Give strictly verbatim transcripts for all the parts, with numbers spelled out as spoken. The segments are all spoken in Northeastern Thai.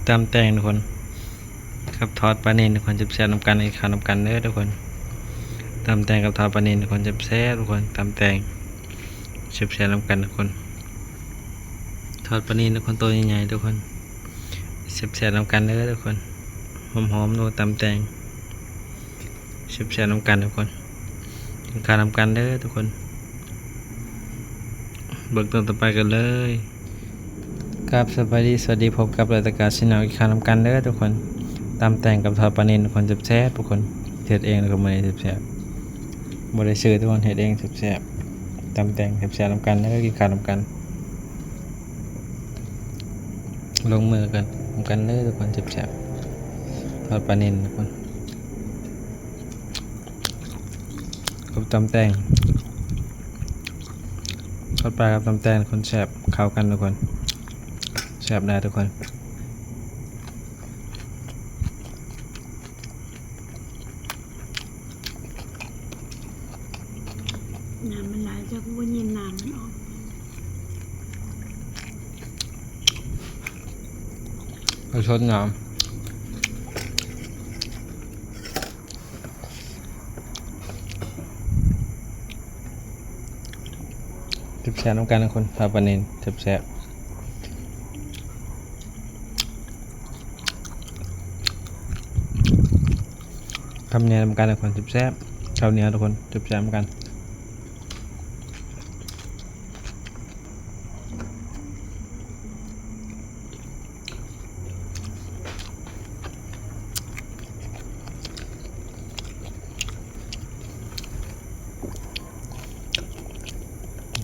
ตำแตงทุกคน กับทอดปลานิลทุกคน แซ่บๆนำกัน กินข้าวนำกันเด้อทุกคน ตำแตงกับทอดปลานิลทุกคน แซ่บๆทุกคน ตำแตง แซ่บๆนำกันทุกคน ทอดปลานิลทุกคน ตัวใหญ่ๆทุกคน แซ่บๆนำกันเด้อทุกคน หอมๆดูตำแตง แซ่บๆนำกันทุกคน กินข้าวนำกันเด้อทุกคน เบิ่งตอนต่อไปกันเลย ครับ สบายดี สวัสดี พบกับรายการ Channel กินข้าวนำกันเด้อทุกคน ตำแตงกับทอดปลานิลทุกคน แซ่บๆทุกคน เฮ็ดเองทุกคน มื้อนี้แซ่บๆ บ่ได้ซื้อทุกคน เฮ็ดเองแซ่บๆ ตำแตงแซ่บๆนำกันเด้อ กินข้าวนำกัน ลงมือกันนำกันเด้อทุกคน แซ่บๆ ทอดปลานิลทุกคน กับตำแตง ทอดปลากับตำแตงทุกคน แซ่บเข้ากันทุกคน แซ่บได้ทุกคน น้ำมันหลาย เจ้าก็บ่ยินน้ำมันออก เอาซดน้ำ แซ่บๆนำกันทุกคน ทอดปลานิลแซ่บๆ คำเหนียวนำกันทุกคน แซ่บๆ ข้าวเหนียวทุกคน แซ่บๆนำกัน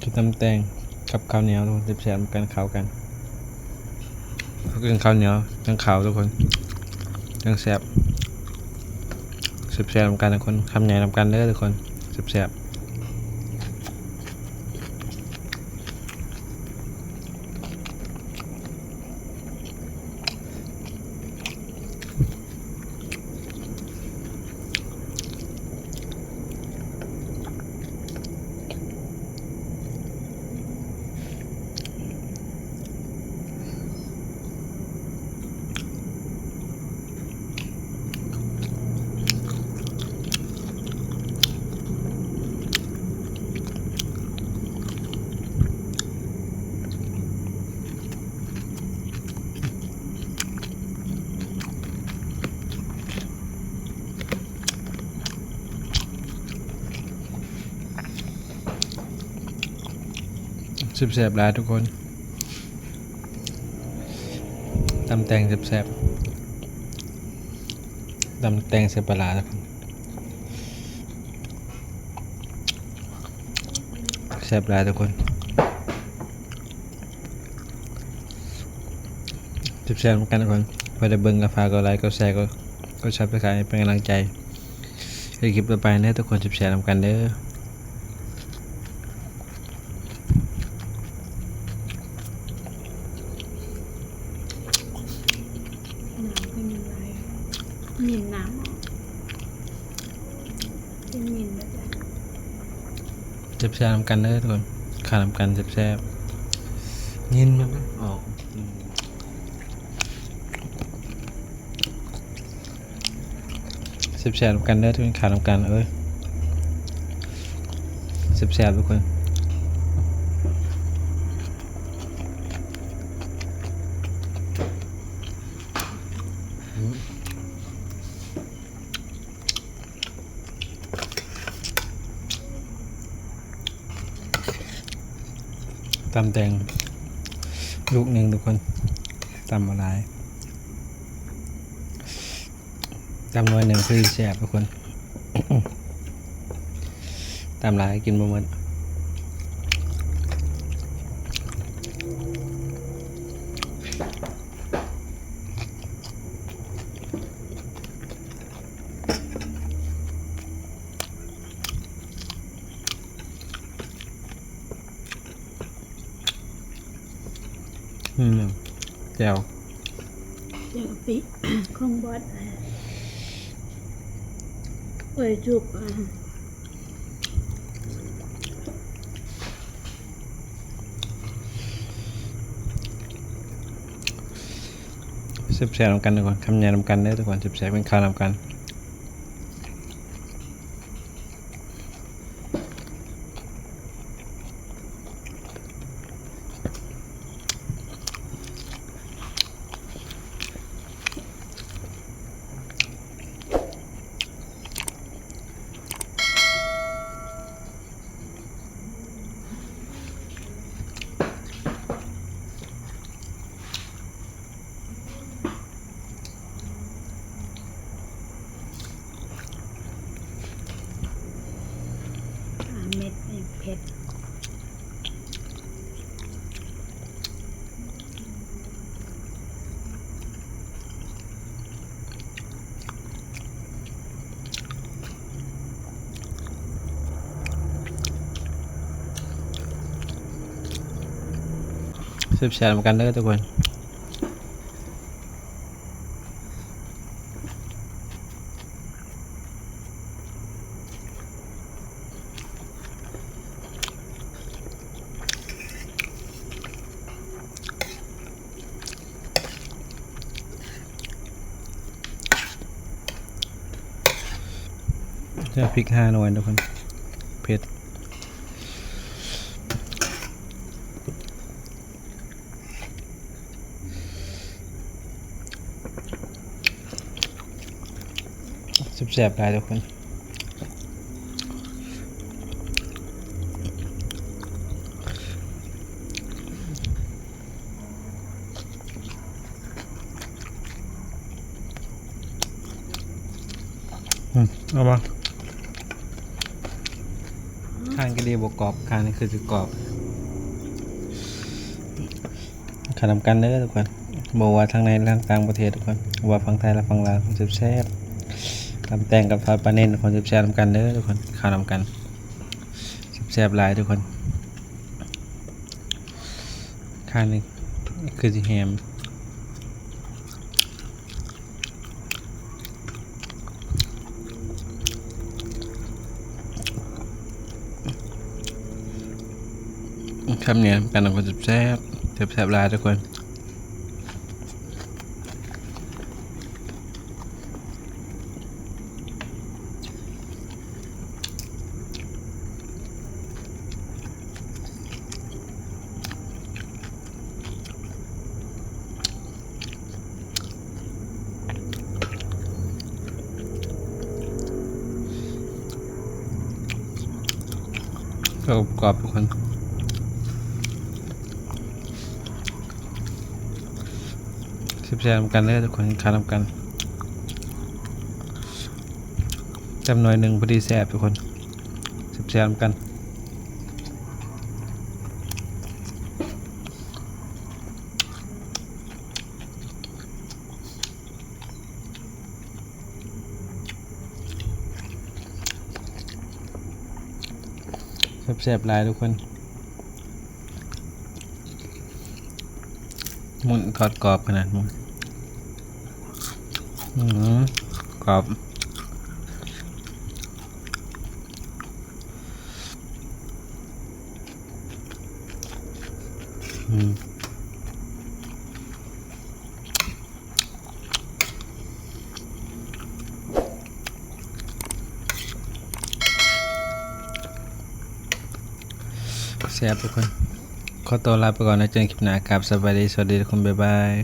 กินตำแตงกับข้าวเหนียวทุกคน แซ่บๆนำกัน เข้ากัน เขากินข้าวเหนียวจั่งเข้าทุกคน จั่งแซ่บ แซ่บๆนำกันทุกคน คำใหญ่นำกันเด้อทุกคน แซ่บๆ แซ่บๆหลายทุกคน ตำแตงแซ่บๆ ตำแตงใส่ปลาร้าทุกคน แซ่บหลายทุกคน แซ่บๆนำกันทุกคน พอได้เบิ่งก็ฝากกดไลค์ กดแชร์ กด กด Subscribe เป็นกำลังใจให้คลิปต่อไปเด้อทุกคน แซ่บๆนำกันเด้อ น้ำเป็นยังไง หมิ่นน้ำออก เป็นหมิ่นแล้วจ้ะ แซ่บๆนำกันเด้อทุกคน ข้าวนำกันแซ่บๆ ยินมันออก อืม แซ่บๆนำกันเด้อทุกคน ข้าวนำกัน เอ้ย แซ่บๆทุกคน ตำแตงลูกหนึ่งทุกคน ตำบ่หลาย ตำหน่วยหนึ่งคือแซ่บทุกคน ตำหลายกินบ่หมด อืม แจ่ว แจ่วกะปิ ของบอส เอ้ย จุก อ่ะ อืม แซ่บๆนำกันทุกคน คำใหญ่นำกันเด้อทุกคน แซ่บๆกินข้าวนำกัน เม็ดนี่เผ็ด แซ่บๆนำกันเด้อทุกคน ใส่พริกห้าหน่วยทุกคน เผ็ด แซ่บๆหลายทุกคน อืม เอามา ข้างก็ดีบ่กรอบ ข้างนี่คือสิกรอบ ข้าวนำกันเด้อทุกคน บ่ว่าทางในและทางต่างประเทศทุกคน ว่าฝั่งไทยและฝั่งลาว แซ่บๆ ตำแตงกับทอดปลาเน้นทุกคน แซ่บๆนำกันเด้อทุกคน ข้าวนำกัน แซ่บๆหลายทุกคน ข้างนี่คือสิแฮม คำนี้กันทุกคน แซ่บๆ แซ่บๆหลายทุกคน กรอบๆทุกคน แซ่บๆนำกันเด้อทุกคน ข้าวนำกัน จำหน่อยหนึ่งพอดีแซ่บทุกคน แซ่บๆนำกัน แซ่บๆหลายทุกคน หมูทอดกรอบขนาดหมู อืม กรอบ อืม แซ่บทุกคน ขอตัวลาไปก่อนนะ เจอกันคลิปหน้าครับ สบายดี สวัสดีทุกคน บ๊ายบาย